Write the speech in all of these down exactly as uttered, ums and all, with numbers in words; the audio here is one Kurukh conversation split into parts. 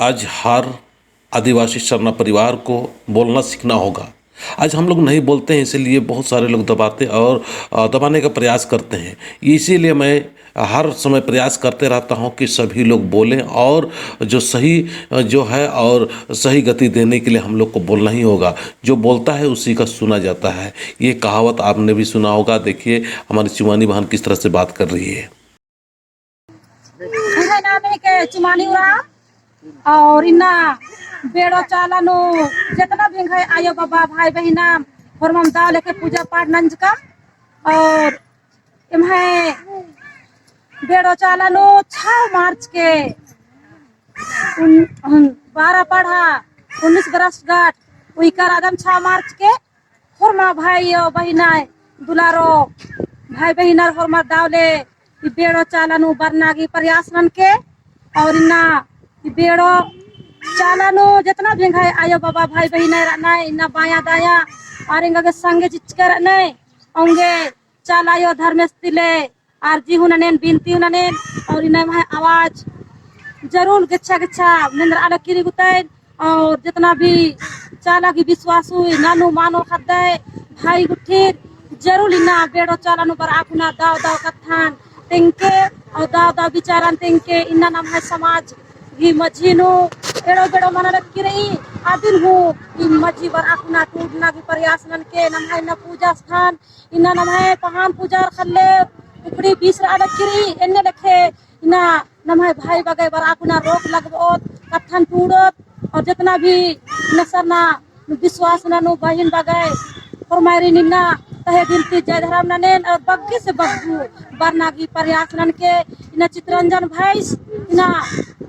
आज हर आदिवासी सरना परिवार को बोलना सीखना होगा। आज हम लोग नहीं बोलते हैं, इसीलिए बहुत सारे लोग दबाते और, अ, दबाने का प्रयास करते हैं। इसीलिए मैं हर समय प्रयास करते रहता हूँ कि सभी लोग बोलें और जो सही, अ, जो है और सही गति देने के लिए हम लोग को बोलना ही होगा। जो बोलता है उसी का सुना जाता है। ये कहावत आपने भी सुना होगा। देखिए हमारी चुमानी बहन किस तरह से बात कर रही है। उहे नाम है के चुमानी उराँव और इन्ना बेड़ो चाला नू जेतना भी एंग्है आयो बाबा भाई बहिना होरमम दव लेके पूजा पाठ नंजकम और एम्है बेड़ो चाला नू छव मार्च के उन, उन, बारह पड़हा उन्नीस बरसगाँठ उइकर आदम छव मार्च के होरमा भाई बहिनाय दुलारो भाई बहिनर होरमा दव ले ई बेड़ो चाला नू बरना गी प्रयास ननके और इन्ना ई बेड़ो चाला नू जेतना भी एंग्है आयो बाबा भाई बहिनाय रअनय इन्ना बायाँ दायाँ और एंगा गे संगे चिच्चके रअनय औंगे चाला आयो धर्मेस तिले आरजी हूँ ननेन, बिनती हूँ ननेन, और इन्ना एम्है आवाज जरूर गेच्छा गेच्छा मेंदरआ लगी रई गुतैन, और जेतना भी चाला गी बिस्वास हुई, नानू मानो ख़द्दय, भाई गुट्ठिर, जरूर इन्ना बेड़ो चाला नू बरआ कुना दव दव कत्थन तेंगके, और दव दव बिचारन तेंगके, इन्ना नम्है समाज गी मझी नू एड़ो बेड़ो मना लगी रई, अदिन हूँ ई मझी बरआ कुना टूड़ना गी प्रयास ननके, नम्है इन्ना पूजा स्थान, इन्ना नम्है पहान पूजा अर ख़ल्ले उपड़ी बीस रआ लगी रई, एन्ने लेखे इन्ना नम्है भाई बगय बरआ कुना रोक लगबओत, कत्थन टूड़ोत, और जेतना भी इन्ना सरना बिस्वास ननू बहिन बगय होरमारिन इन्ना तहे दिल ती जय धरम ननेन, और बग्गे से बग्गू बरना गी प्रयास ननके, इन्ना चितरंजन भैंस इन्ना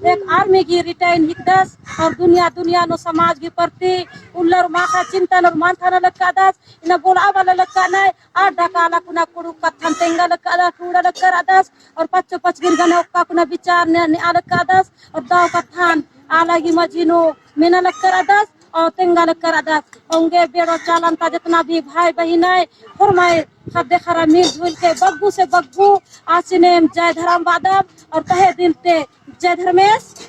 एक army गी retire हिकदस, और दुनिया दुनिया नू समाज गी प्रति उल्ला और माख़ा चिंतन और मंथन लक्कादस, इन्ना बोलआ बला लक्कानय, अड्डा काला कुना कुँड़ुख़ कत्थन तेंगा लक्कादस, टूड़ा लक्कादस, और पच्चो पचगिर गने ओक्का कुना बिचार ने, नेआ लक्कादस, और दव कत्थन आला गी मझी नू मेना लक्कादस, और तेंगा लक्कादस, औंगे बेड़ो चालन ता जेतना भी भाई बहिनय, होरमय ख़द्द ख़र्रा मिलजुल के बग्गू से बग्गू आसिनेम जय धरम बअदम, और तहे दिल ते जय धर्मेस।